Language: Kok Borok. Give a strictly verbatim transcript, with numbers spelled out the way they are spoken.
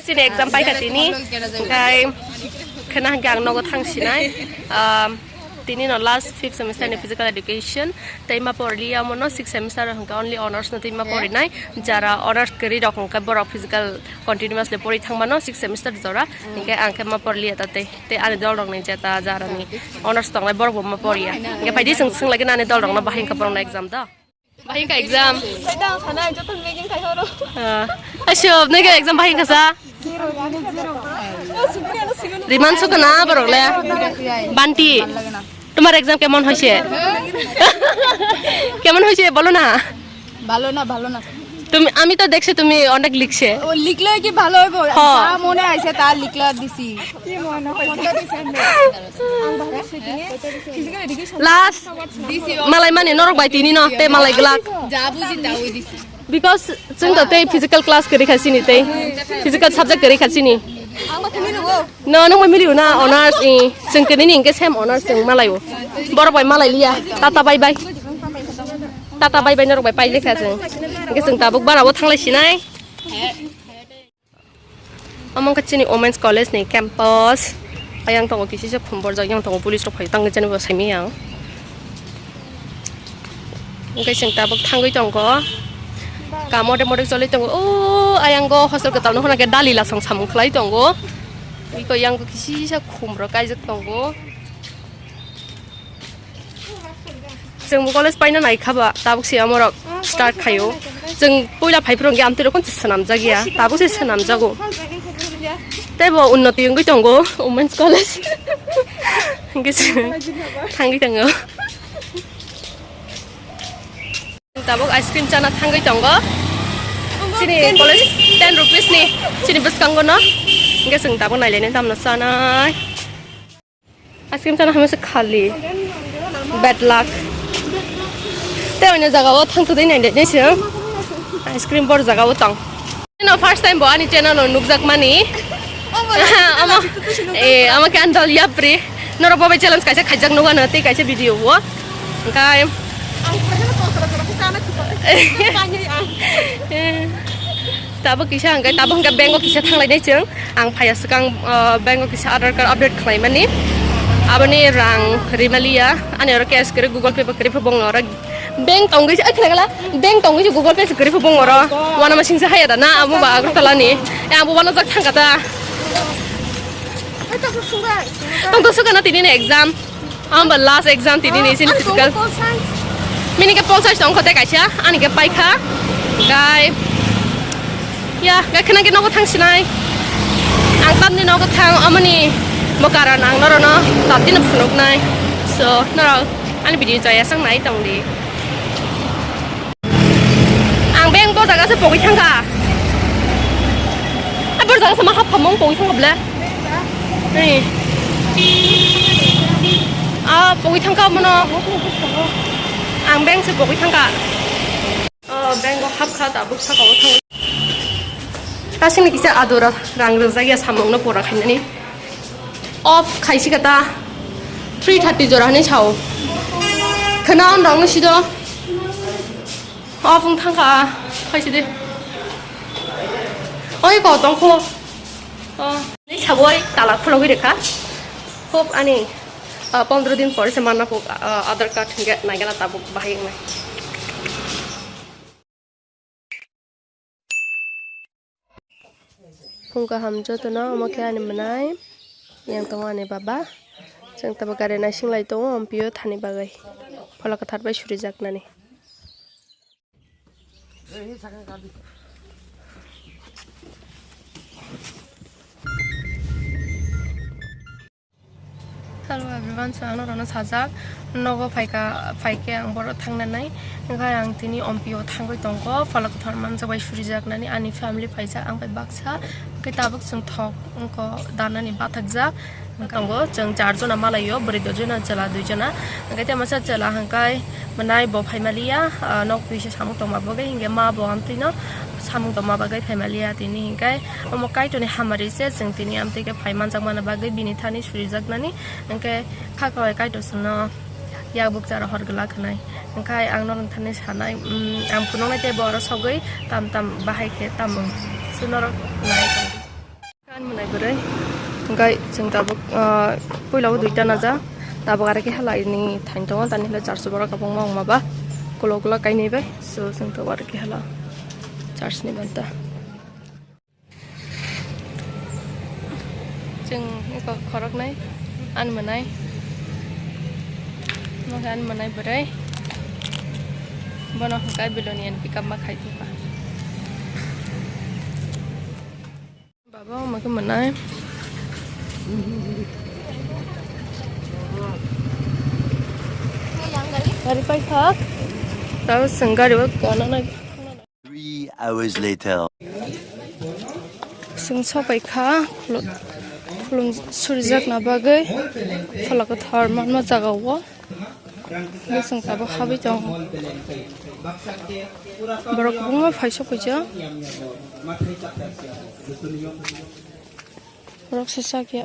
Tini exam paikha tini, hingkai khena hingke ang nogo thangsinai. Um, tini no last fifth semester ni physical education. Tei ma porliya mono sixth semester hingke only honors no tini ma porinai. Jara honors kwrwi rok hingke borok physical continuously pori thangmano sixth semester jora. Hingke ang khe ma porliya ta tei, tei ani dol rok ni jeta jara ni honors tongnai borok bo ma porya. Hingke phaidi swng swng lagi ani dol rok no bahai hingke borok no exam da. Bahai ka exam. Khaida sana joto meeting khai horo. Ah. Asho, nega exam bahai ka sa? Riman su kana borok le? Banti. তোমার এক্সাম কেমন হয়েছে? কেমন হয়েছে বলো না। ভালো না, ভালো না। তুমি, আমি তো দেখছি তুমি অনেক লিখছে। ও লিখলে কি ভালো হইব? হ। যা মনে আইছে তা লিখলে দিছি। কি মনে হয়? লাস্ট। দিছি ও। Malai mani norok bai tini no, te malai glak. যা বুঝি তা ওই দিছি। Because chwng to tei physical class kwrwi kha chini tei physical subject kwrwi kha chini. No, nung bai miliu na honors i. Chwng kwrwi ni hingke same honors chwng malai o. Borok bai malai liya. Tata bye bye. Tata bye bye norok bai pai lekha chwng. Hingke chwng tabuk bara o thanglai sinai. Omo wngkha chini Women's College ni campus. Ayang tongo kisisa khum borjak, yang tongo police rok phai tangwi chani bo saimai yang. Hingke chwng tabuk thangwi tongo. Kam mode mode choli tongo. O ayang go hostel kwtal no hwnke dali lasong samung khlai tongo. Iko yang kisisa khum rok kaijak tongo. Chwng bo college paina nai kha ba, tabuk se amorok start khaio. Chwng puila phai phuru hwnkhe amtwi rok se swnamjak ya, tabuk se swnamjago. Tei bo unnoti wngwi tongo Women's College. Hwnkhe se thangwi tongo. Tabuk ice cream chana thangwi tongo. Chini college ten rupees ni, chini bwskango no. Hwnkhe chwng tabuk nailainai tamno chanai. Ice cream chana hamya se khali. Bad luck. Te oino jaga o thang tudui nai de se. Ice cream bor jaga o tong. No first time bo ani channel o nukjak mani. Ama, eh, ama ke andal yapri. Norok bo bai challenge kaisa khaijak nukha no tei kaisa video o. Engkai. Tabuk kisa engkai tabuk engkai bank o kisa thanglai nai chwng. Ang phaiya swkang, uh, bank o kisa Aadhaar card update khlaimani. Aboni rang rimaliya, ani oro cash kwrwi, Google Pay bo kwrwi, phobong oro bank tongwi se, ai, khwnagala, bank tongwi se Google Pay se kwrwi, phobong oro. Wana masing se haya da na, amo ba Agartala ni. E, amo wana jak thangka ta. Tong to suka na tini ni exam. Ang ba last exam tini ni sini physical. Mini ke pol science tong khote kaisa, ani ke paikha. Gai. Ya, gai khna ke nogo thang sinai. Ang tamni nogo thang amani bo karan ang noro no tamni no phunuk nai. So, noro ani video chaya sang nai tong di. Ang beng bo jaga se pogwi thangkha. Ai bo jaga se ma hap hamung pogwi thangkha bla. Ni. Ah, pogwi thangkha mono. Ang beng se pogwi thangkha. Ah, beng bo hap kha ta buk saka o thang. Kasing ni kisa adora rang rwjak ya samung no pura khainani. Off khaisi kata three thirty jora hinwi sao. Khna on rang no sido. Off wng thangkha, khaisi de. Oi ko tongkho. Oh, ni saboi tala khulogwi rekha. Khub ani, ah, pondro din pore se manna kuk, ah, Aadhaar card hingke naigena tabuk bahai wngnai. Phung kaham jotono, omo khe ani mwnai, yang tongo ani baba. Chwng tabuk gari naising lai tongo, ompio thani bagwi. Phola kwthar bai surijaknani. Hello everyone, so ang norokno sajak, nogo phaikha, phaikhe ang borok thangnanai, hwnkhe ang tini ompio thangwi tongkho, pholok kothor manjak bai surijaknani ani family phaijak ang bai baksa, hwnkhe tabuk chwng thok wngkho danani bathakjak, tongo chwng char jona malaio, bwrwi dojona, chwla duijona, hwnkhe tei masa chwla hwnkhe mwnai bo phaimaliya, ah, nok twi se samung tongma bagwi, hwnkhe ma bo amtwino samung tongma bagwi phaimaliya tini hwnkhe. Omo Kaitorni hamari se chwng tini amtwi khe phai manjakmani bagwi bini thani surijaknani, hwnkhe kha khwlai Kaitor chwngno yak bukcharo hor glak hwnwi. Hwnkhe ang norok thani sanai, mm, ang phunuknai tei bo oro sogwi tam tam bahai khe tamo chwng norok nai tongdi. Bwrwi. Hwnkhe chwng tabuk, ah, puila o duita naja. Tabuk aro khe hala ini thain tongo, tani hwlai church o borok kwbangma wngma ba. Ukulok ukulok kainwi bai. So, chwng tabuk aro khe hala church ni banta. Chwng eko khoroknwi ani mwnai. Omo khe ani mwnai bwrwi. Bono hwnkhe Bilonian pickup ma khai tongkha. Baba, omo khe mwnai. Gari paikha. Tabo chwng gari o gana nai. Three hours later. Chwng sopaikha khulum, khulum surijakna bagwi Phola Kwthar manma jagao. Bwswng tabuk habwi tongo. Borok kwbangma phai sokphaijak. Borok se chakya.